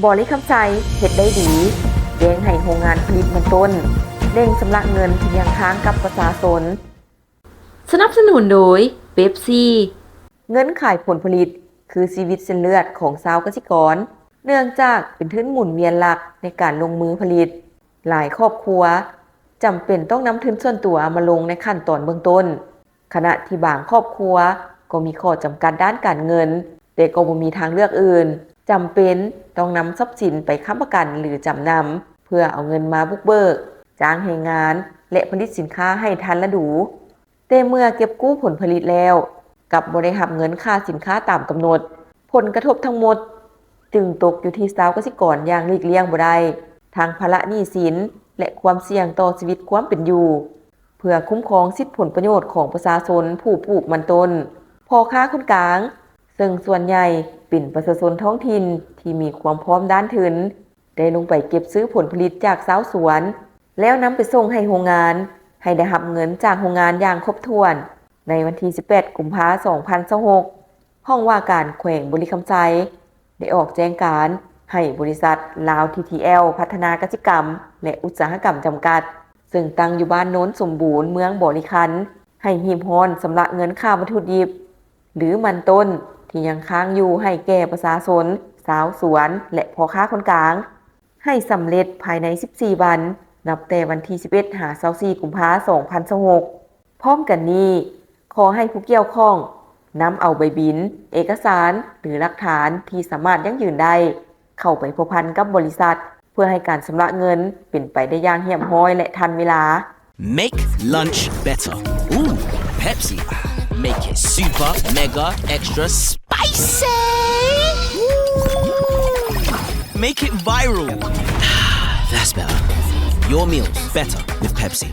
ບໍລິຄຳໄຊເຮັດໄດ້ດີ ແຈ້ງໃຫ້ໂຮງງານຜະລິດມັນຕົ້ນເລັ່ງຊຳລະເງິນທີ່ຍັງຄ້າງກັບປະຊາຊົນ. ສະໜັບສະໜູນໂດຍ ເປັບຊີ ເງິນຂາຍຜົນຜະລິດຄືຊີວິດເສັ້ນເລືອດຂອງຊາວກະສິກອນ ເນື່ອງຈາກເປັນທຶນໝູນວຽນຫຼັກໃນການລົງມືຜະລິດ. ຫຼາຍຄອບຄົວຈຳເປັນຕ້ອງນຳທຶນສ່ວນຕົວມາລົງໃນຂັ້ນຕອນເບື້ອງຕົ້ນ, ຂະນະທີ່ບາງຄອບຄົວກໍມີຂໍ້ຈຳກັດດ້ານການເງິນ, ແຕ່ກໍບໍ່ມີທາງເລືອກອື່ນ, ຈຳເປັນຕ້ອງນຳຊັບສິນໄປຄ້ຳປະກັນ ຫຼື ຈຳນຳ ເພື່ອເອົາເງິນມາບຸກເບີກ, ຈ້າງແຮງງານ ແລະ ຜະລິດສິນຄ້າໃຫ້ທັນລະດູ. ແຕ່ເມື່ອເກັບກູ້ຜົນຜະລິດແລ້ວ ກັບບໍ່ໄດ້ຮັບເງິນຄ່າສິນຄ້າຕາມກຳນົດ. ຜົນກະທົບທັງໝົດຈຶ່ງຕົກຢູ່ທີ່ຊາວກະສິກອນຢ່າງຫຼີກລ່ຽງບໍ່ໄດ້, ທັງພາລະໜີ້ສິນ ແລະ ຄວາມສ່ຽງຕໍ່ຊີວິດຄວາມເປັນຢູ່. ເພື່ອຄຸ້ມຄອງສິດຜົນປະໂຫຍດຂອງປະຊາຊົນຜູ້ປູກມັນຕົ້ນ, ພໍ່ຄ້າຄົນກາງ, ເຊິ່ງສ່ວນໃຫຍ່ເປັນປະຊາຊົນທ້ອງຖິ່ນທີ່ມີຄວາມພ້ອມດ້ານທຶນ, ໄດ້ລົງໄປເກັບຊື້ຜົນຜະລິດຈາກຊາວສວນ ແລ້ວນຳໄປສົ່ງໃຫ້ໂຮງງານ ໃຫ້ໄດ້ຮັບເງິນຈາກໂຮງງານຢ່າງຄົບຖ້ວນ. ໃນວັນທີສິບແປດ ກຸມພາ ສອງພັນຊາວຫົກ, ຫ້ອງວ່າການແຂວງບໍລິຄຳໄຊ ໄດ້ອອກແຈ້ງການໃຫ້ບໍລິສັດລາວ ທີທີແອລ ພັດທະນາກະສິກຳ ແລະ ອຸດສາຫະກຳ ຈຳກັດ, ເຊິ່ງຕັ້ງຢູ່ບ້ານໂນນສົມບູນ ເມືອງບໍລິຄັນ ໃຫ້ຮີບຮ້ອນຊຳລະເງິນຄ່າວັດຖຸດິບ ຫຼື ມັນຕົ້ນທີ່ຍັງຄ້າງຢູ່ໃຫ້ແກ່ປະຊາຊົນ, ຊາວສວນ ແລະ ພໍ່ຄ້າຄົນກາງ ໃຫ້ສຳເລັດພາຍໃນສິບສີ່ວັນ ນັບແຕ່ວັນທີສິບເອັດ ຫາ ຊາວສີ່ ກຸມພາ ສອງພັນຊາວຫົກ. ພ້ອມກັນນີ້, ຂໍໃຫ້ຜູ້ກ່ຽວຂ້ອງນຳເອົາໃບບິນ, ເອກະສານ ຫຼື ຫຼັກຖານທີ່ສາມາດຢັ້ງຢືນໄດ້ ເຂົ້າໄປພົວພັນກັບບໍລິສັດ ເພື່ອໃຫ້ການຊຳລະເງິນເປັນໄປໄດ້ຢ່າງຮຽບຮ້ອຍ ແລະ ທັນເວລາ. Make lunch better. Ooh, Pepsi. Make it super, mega, extra spicy. Ooh. Make it viral. That's better. Your meals better with Pepsi.